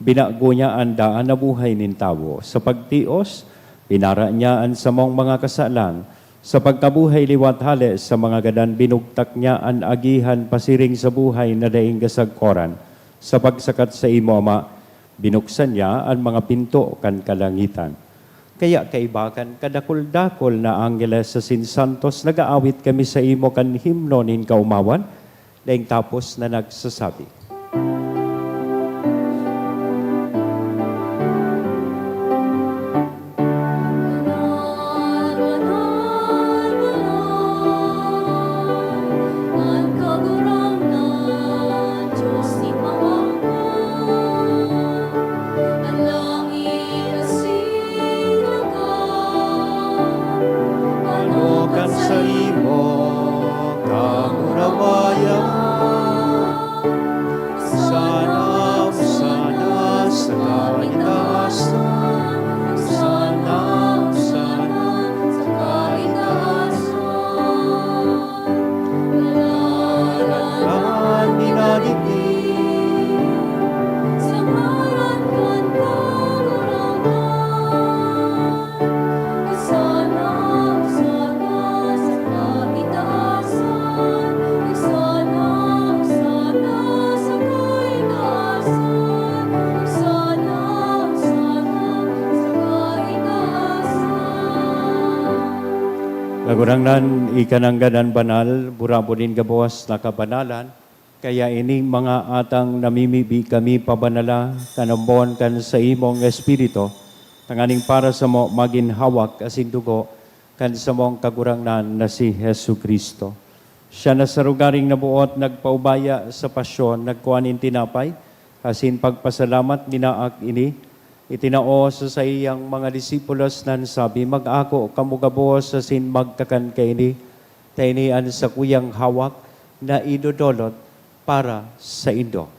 binago niya an daan na buhay nin tawo. Sa pagtios, pinara niya an samong mga kasalan. Sa pagkabuhay liwat hale sa mga gadan, binugtak niya an agihan pasiring sa buhay na daing kasagkoran. Sa pagsakat sa imo, Ama, binuksan niya an mga pinto kan kalangitan. Kaya kaiba kan kadakul-dakul na anggeles asin santos, nag-aawit kami sa imo kan himno nin kaomawan, daing tapos na nagsasabi, An Kagurangnan, Dios nin mga otob, an langit asin daga, ano kan saimo kamurawayan? Sana, sana, sa kaitaasan. Sana, sana, sa kaitaasan. Ngaran kan Ginoo digdi, sa ngaran kan Kagurangnan. Sana, sana, sa kaitaasan. Sana, sana, sa kaitaasan. Sana, sana, sa kaitaasan. Kagurangnan, ika nanggad an banal, burabod nin gabos na kabanalan. Kaya ining mga atang namimibi kami pabanala kan ambon kan saimong Espiritu, tanganing para samo magin hawak asin dugo kan samong Kagurangnan na si Jesu-Cristo. Siya na sa rogaring naboot nagpaubaya sa pasyon, nagkua nin tinapay, asin pagpasalamat, minaak ini, itinao sa saiyang mga disipulos na nagsabi, "Mag-ako kamo gabos asin magkakan kaini, ta ini an sakuyang hawak na idodolot para saindo."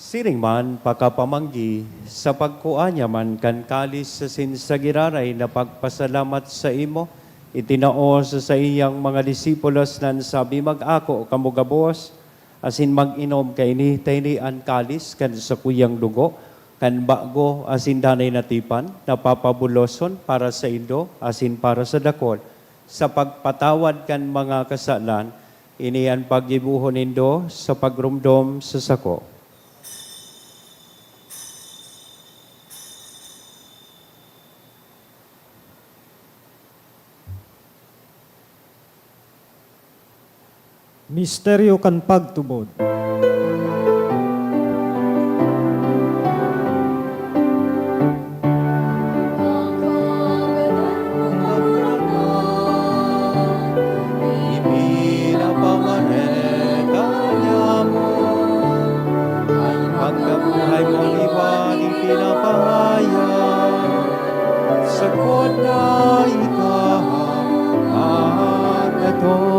Siring man, pakapamanggi, sa pagkua niya man kan kalis asin sa giraray na pagpasalamat saimo, itinao sa saiyang mga disipulos na nagsabi, "Mag-ako kamo gabos, asin mag-inom kaini, ta ini an kalis kan sakuyang dugo kan bago asin danay na tipan, na papabuloson para saindo asin para sa dakul, sa pagpatawad kan mga kasalan. Ini an paggibohon nindo sa pagromdom sa sako." Misteryo kan pagtubod. Ipinapamareka niamo an pagkabuhay mong iwan ipinapahayag. Sagkod na ika magdaton.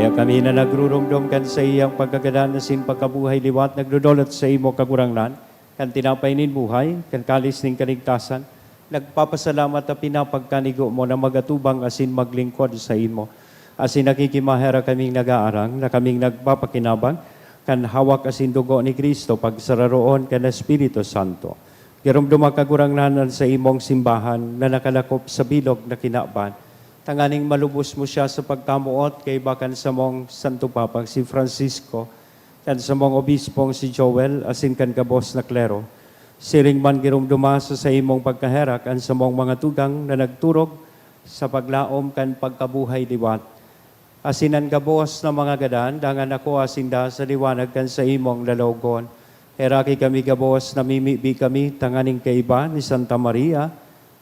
Kaya kami na nagruromdom kan saiyang pagkagadan asin pagkabuhay liwat, nagdodolot saimo, Kagurangnan, kan tinapay nin buhay, kan kalis nin kaligtasan, nagpapasalamat ta pinapagkanigo mo na magatubang asin maglingkod saimo. Asin nakikimaherak kaming nag-aarang na kaming nagpapakinabang kan hawak asin dugo ni Cristo, pagsararoon kan Espiritu Santo. Giromdoma, Kagurangnan, an saimong simbahan na nakalakop sa bilog na kinaban, tanganing malubos mo siya sa pagkamoot kaiba kan samong Santo Papang si Francisco, kan samong Obispong si Joel, asin kan gabos na klero. Siring man, giromdoma sa saimong pagkaherak an samong mga tugang na nagturog sa paglaom kan pagkabuhay liwat. Asin an gabos na mga gadan, dangan akoa sinda sa liwanag kan saimong lalawogon. Heraki kami gabos, namimibi kami tanganing kaiba ni Santa Maria,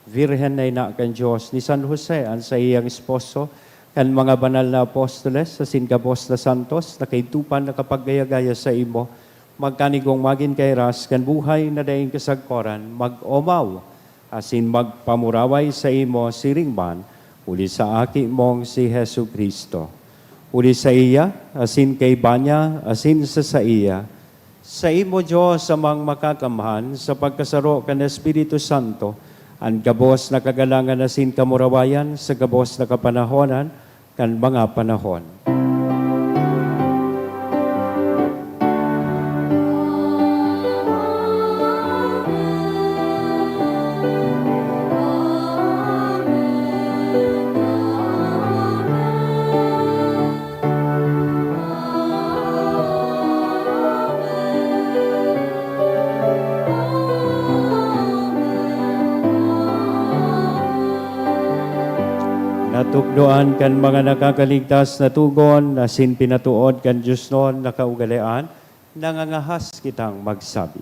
Virgen na ina kan Dios, ni San Jose, an saiyang esposo, kan mga banal na apostoles, asin gabos na santos na kaidto pa nakapaggaya-gaya saimo, magkanigong magin kairas kan buhay na daing kasagkoran, mag-omaw asin magpamuraway saimo siring man, huli sa Aki mong si Jesu-Cristo. Huli saiya, asin kaiba niya, asin sa saiya, saimo, Dios Amang Makakamhan, sa pagkasaro kan Espiritu Santo, an gabos na kagalangan asin kamurawayan sa gabos na kapanahonan kan mga panahon. Natukdoan kan mga nakakaligtas na tugon, asin pinatood kan diosnon na kaugalean, nangangahas kitang magsabi.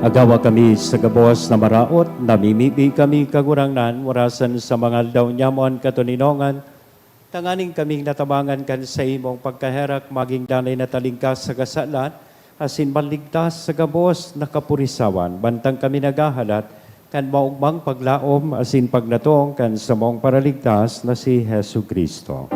Agawa kami sa gabos na maraot, namimibi kami, Kagurangnan, warasan sa mga aldaw nyamo an katoninongan, tanganing kaming natabangan kan saimong pagkaherak, maging danay na talingkas sa kasalan, asin maligtas sa gabos na kapurisawan, mantang kami naghahalat kan maogmang paglaom asin pagnatong kan samong Paraligtas na si Jesu-Cristo.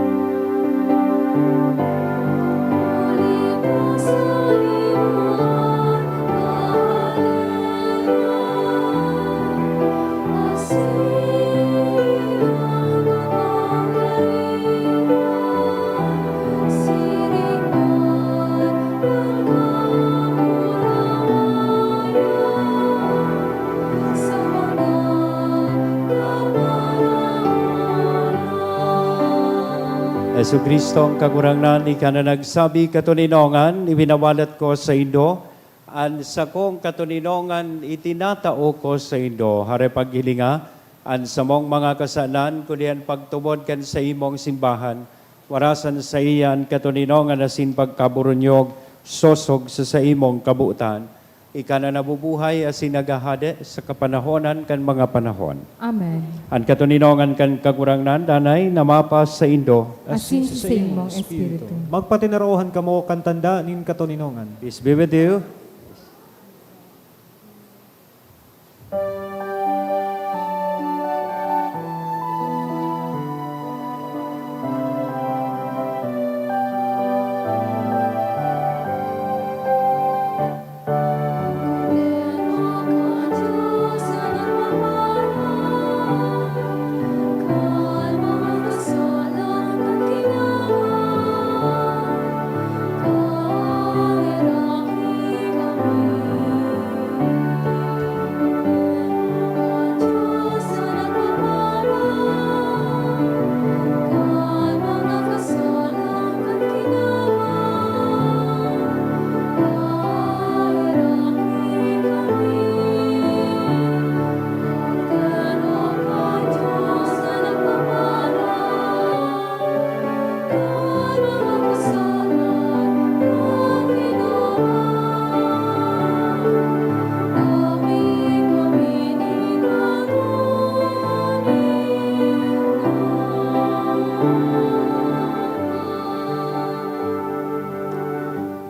Jesu-Cristo, ang Kagurangnan, ika na nagsabi, "Katoninongan, iwinawalat ko saindo, an sakong katoninongan itinatao ko saindo." Hare paghilinga an samong mga kasalan, kundi an pagtubod kan saimong simbahan, warasan saiya an katoninongan asin pagkaburunyog, sosog sa saimong kabotan. Ika na nabubuhay asin naghahade sa kapanahonan kan mga panahon. Amen. An katoninongan kan Kagurangnan danay na mapasaindo. Asin sa saimong espiritu. Magpatinaroohan kamo kan tanda nin katoninongan. Peace be with you.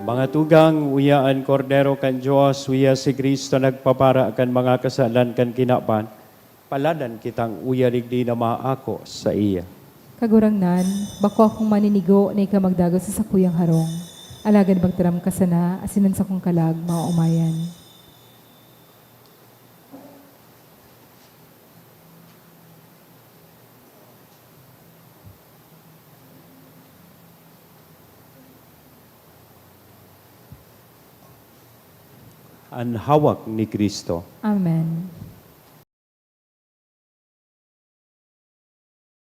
Mga tugang, uya an Kordero kan Dios, uya si Cristo nagpapara kan mga kasalan kan kinaban. Paladan kitang uya digdi na maako saiya. Kagurangnan, bako akong maninigo na ika magdagos sa sakuyang harong. Alagad magtaram ka sana, asin an sakong kalag maomayan. An hawak ni Cristo. Amen.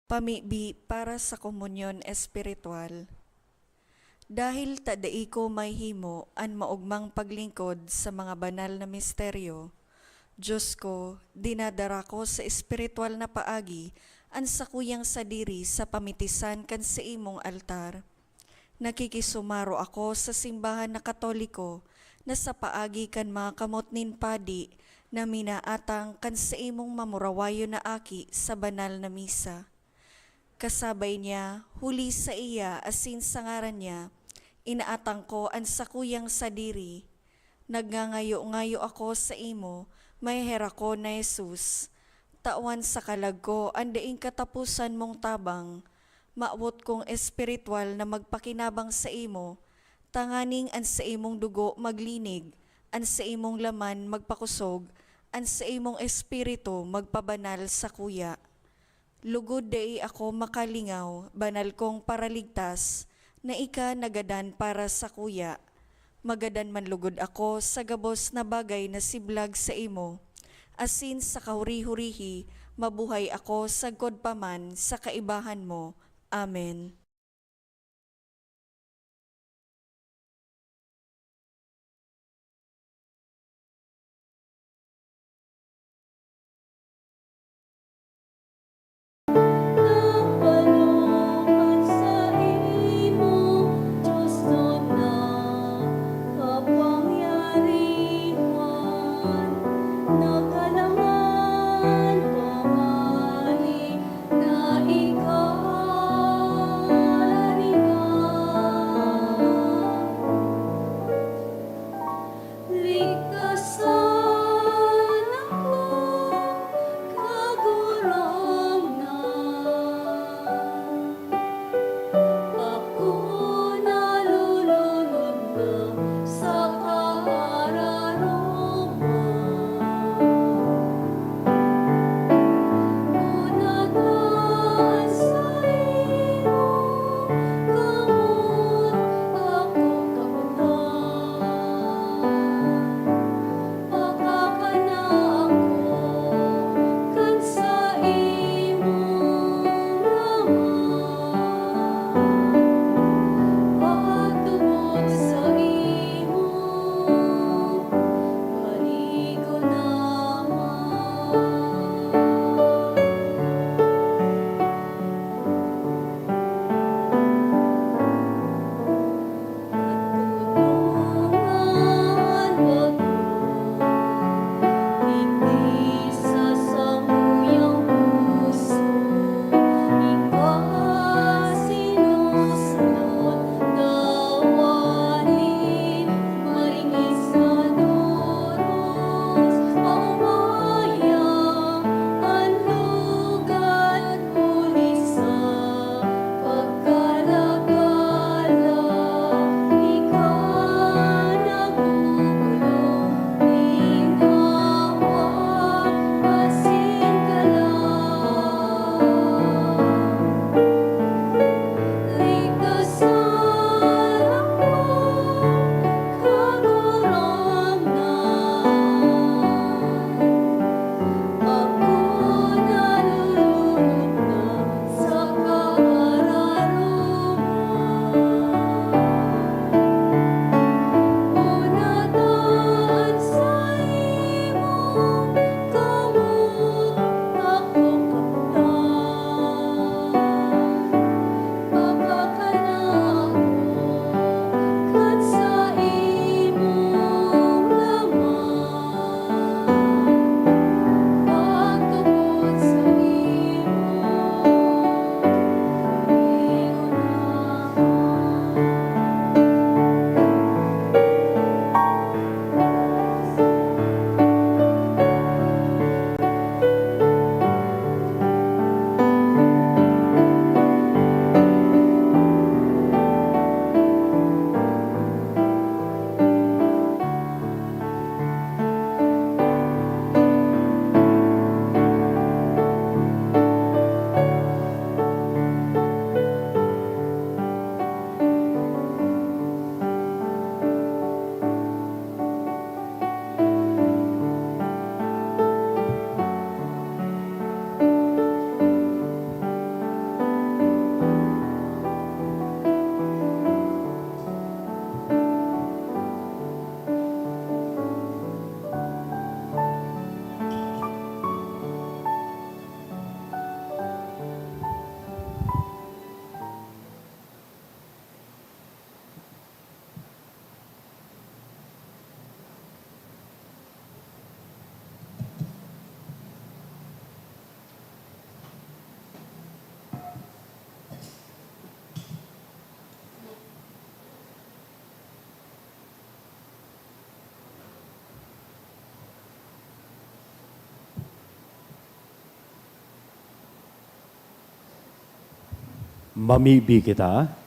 Pamibi para sa komunyon espiritual. Dahil ta dai ko mahimo an maogmang paglingkod sa mga banal na misteryo, Dios ko, dinadara ko sa espiritual na paagi an sakuyang sadiri sa pamitisan kan saimong altar. Nakikisumaro ako sa simbahan na Katoliko na sa paagi kan mga kamot nin padi na minaatang kan saimong mamurawayon na aki sa banal na misa. Kasabay niya, huli saiya asin sa ngaran niya, inaatang ko an sakuyang sadiri. Nagngangayo-ngayo ako saimo, maheherak ko na Jesus. Tawan sa kalag ko an daing kataposan mong tabang. Mawot kong espiritual na magpakinabang saimo, tanganing an saimong dugo maglinig, an saimong laman magpakosog, an saimong espiritu magpabanal sakuya. Lugod dai ako makalingaw, banal kong Paraligtas, na ika nagadan para sakuya. Magadan man lugod ako sa gabos na bagay na siblag saimo, asin sa kahuri-hurihi mabuhay ako sagkod pa man sa kaibahan mo. Amen. Mamibi kita.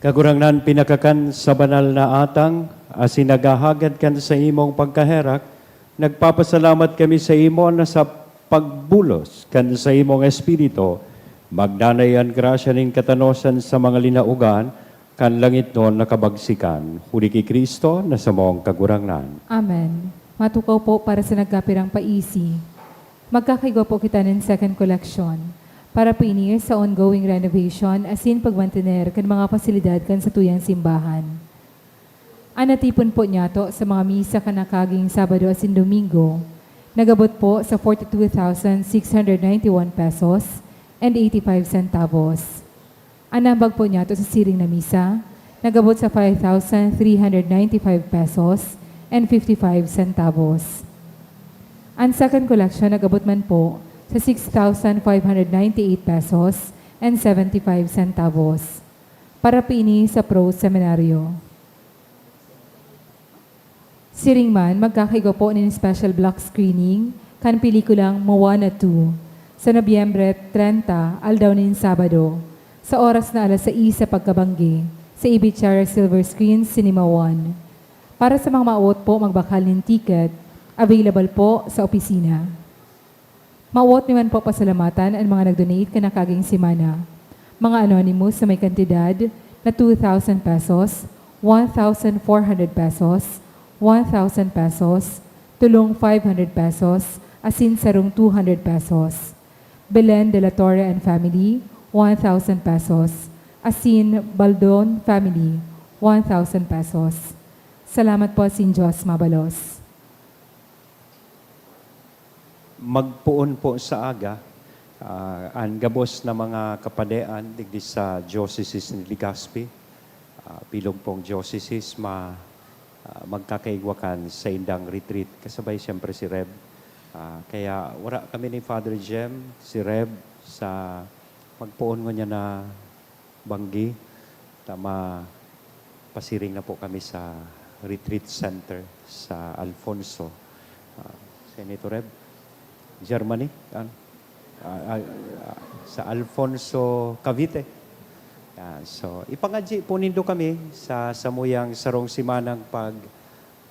Kagurangnan, pinakakan sa banal na atang, asin naghahagad kan sa imong pagkaherak, nagpapasalamat kami sa imo na sa pagbulos kan sa imong Espiritu, magdanay an grasya nin katanosan sa mga linaogan kan langitnon na kabagsikan, huli ki Cristo na samong Kagurangnan. Amen. Matukaw po para sa nagkapirang paisi. Magkakaigwa po kita nin second collection para po ini sa ongoing renovation asin pagmantener kan mga pasilidad kan satuyang simbahan. An natipon po niyato sa mga misa kan nakaging Sabado asin Domingo, nag-abot po sa forty-two thousand six hundred ninety-one pesos and eighty-five centavos. An nambag po niyato sa siring na misa, nag-abot sa five thousand three hundred ninety-five pesos and fifty-five centavos. An second collection nag-abot man po sa six thousand five hundred ninety-eight pesos and seventy-five centavos. Para po ini sa Pro Seminario. Siring man, magkakaigwa po nin special block screening kan pelikulang Moana two sa Nobyembre trenta, aldaw nin Sabado, sa oras na alas sais sa pagkabanggi, sa Ibichara Silver Screen Cinema One. Para sa mga maawot po magbakal nin ticket, available po sa opisina. Mawot mi man po pasalamatan an mga nag-donate kan nakaging semana. Mga anonymous na may kantidad na two thousand pesos, one thousand four hundred pesos, one thousand pesos, tulong five hundred pesos, asin sarong two hundred pesos. Belen de la Torre and family, one thousand pesos, asin Baldon family, one thousand pesos. Salamat po, asin Diyos mabalos. Magpoon po sa aga, ah, an gabos na mga kapadean digdi sa Diocese ni Legazpi, ah, bilog pong diocese, ma-, ah, magkakaigwa kan saindang retreat. Kasabay siyempre si Rev. Ah, kaya wara kami ni Father Jem, si Rev, sa magpoon ngunyan na banggi, ta mapasiring na po kami sa retreat center sa Alfonso. Ah, Senator Reb, Germany, ano? Ah, ah, ah, sa Alfonso, Cavite. Ah, so, ipangadyi po nindo kami sa samuyang sarong simanang pag-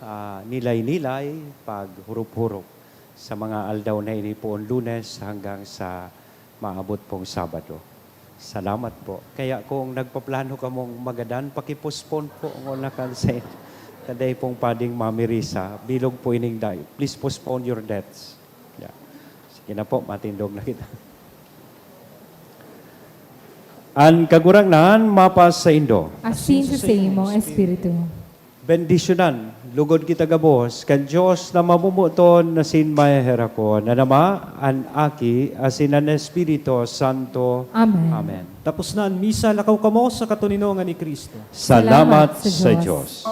ah, nilay-nilay, paghurup-hurup sa mga aldaw na ini, poon Lunes hanggang sa maabot pong Sabado. Salamat po. Kaya kung nagpaplano kamong magadan, paki-postpone po ang unakan sa inyo. Kaday pong pading mamirisa, bilog po ining day. Please postpone your deaths. Yeah. Sige na po, matindog na kita. An Kagurangnan mapasaindo. Asin sa imong espiritu. Bendisyonan, lugod kita gabos, kan Dios na mamomoton asin maheherakon, an Ama, an Aki, asin an Espiritu Santo. Amen. Amen. Tapos na an misa, lakaw kamo sa katoninongan ni Cristo. Salamat sa Dios.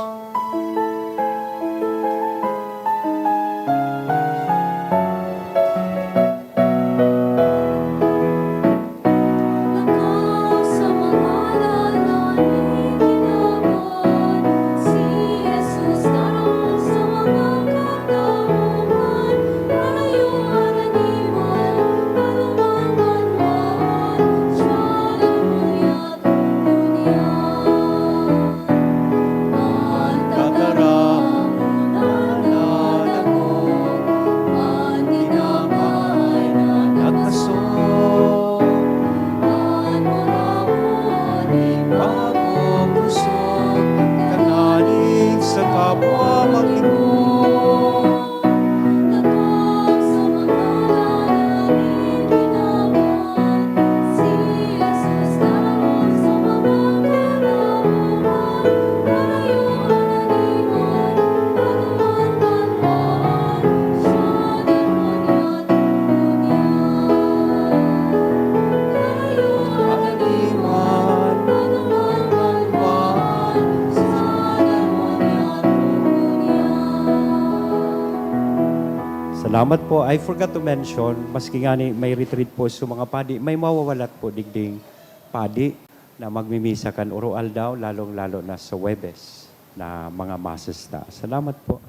Salamat po. I forgot to mention, maski ngani may retreat po sa mga padi, may mawawalat po digding padi na magmimisa kan oro-aldaw, lalong-lalo na sa Huwebes na mga masses ta. Salamat po.